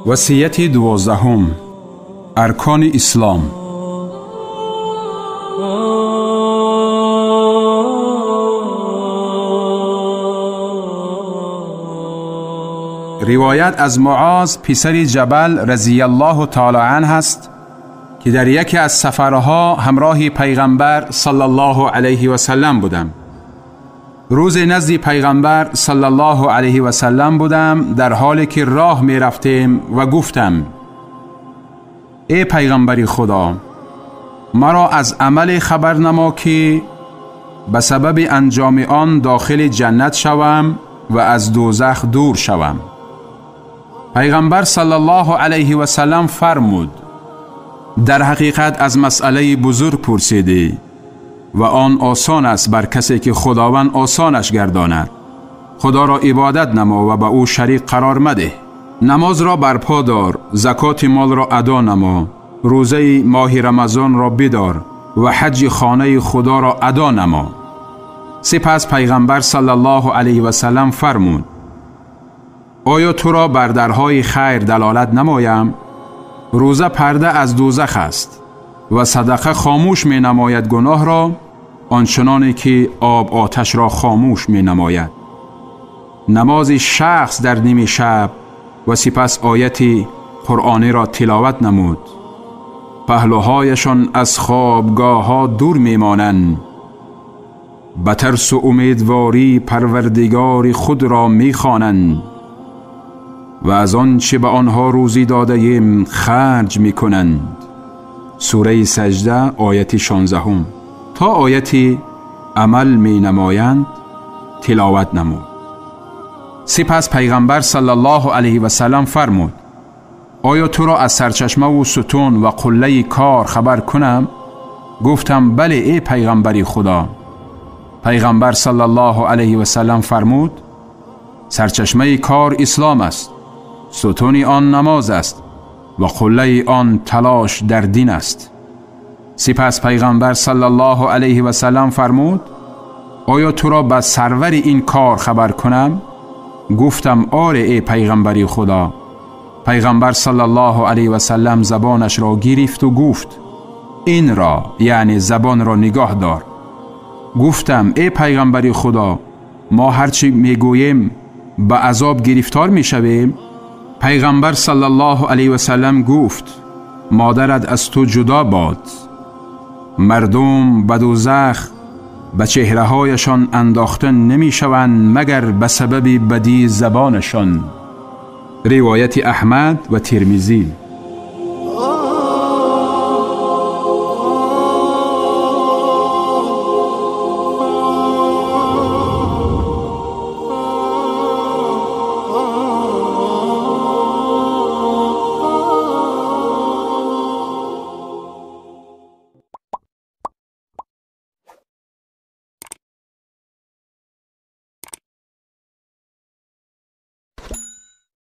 Васияти 12, аркони ислом. Ривоят аз Муоз писари Ҷабал разияллоҳу таъоло анҳу аст ки дар яке аз сафарҳо ҳамроҳи пайғамбар саллаллоҳу алайҳи васаллам будам. Рӯзе назди пайғамбар саллаллоҳу алайҳи васаллам будам, дар ҳоле ки роҳ мерафтем ва гуфтам: эй пайғамбари Худо, маро аз амале хабар намо ки ба сабаби анҷоми он дохили ҷаннат шавам ва аз дӯзах дур шавам. Пайғамбар саллаллоҳу алайҳи васаллам фармуд: дар ҳақиқат аз масъалаи бузург пурсидӣ ва он осон аст бар касе ки Худованд осонаш гардонад. Худоро ибодат намо ва ба ӯ шарик қарор мадеҳ. Намозро барпо дор, закоти молро адо намо, рӯзаи моҳи Рамазонро бидор ва ҳаҷҷи хонаи Худоро адо намо. Сипас пайғамбар саллаллоҳу алайҳи васаллам фармуд: оё туро бар дарҳои хайр далолат намоям? Рӯза парда аз дӯзах аст ва садақа хомӯш менамояд гуноҳро, ончуноне ки об оташро хомӯш менамояд. Намози шахс дар ними шаб ва сипас ояти қуръониро тиловат намуд. Паҳлӯҳояшон аз хобгоҳҳо дур мемонанд, ба тарсу умедворӣ парвардигори худро мехонанд ва аз он чӣ ба онҳо рӯзӣ додаем харҷ мекунанд. Сураи Саҷда, ояти 16 то ояти амал менамоянд тиловат намуд. Сипас пайғамбар саллаллоҳу алайҳи васаллам фармуд: оё туро аз сарчашмаву сутун ва қуллаи кор хабар кунам? Гуфтам: бале, эй пайғамбари Худо. Пайғамбар саллаллоҳу алайҳи васаллам фармуд: сарчашмаи кор ислом аст, сутуни он намоз аст ва қуллаи он талош дар дин аст. Сипас пайғамбар саллаллоҳу алайҳи васаллам фармуд: оё туро ба сарвари ин кор хабар кунам? Гуфтам: оре, эй пайғамбари Худо. Пайғамбар саллаллоҳу алайҳи васаллам забонашро гирифту гуфт: инро, яъне забонро нигоҳ дор. Гуфтам: эй пайғамбари Худо, мо ҳарчи мегӯем ба азоб гирифтор мешавем? Пайғамбар саллаллоҳу алайҳи васаллам гуфт: модарат аз ту ҷудо бод. Мардум ба дӯзах ба чеҳраҳояшон андохта намешаванд магар ба сабаби бадии забонашон. Ривояти Аҳмад ва Термизӣ.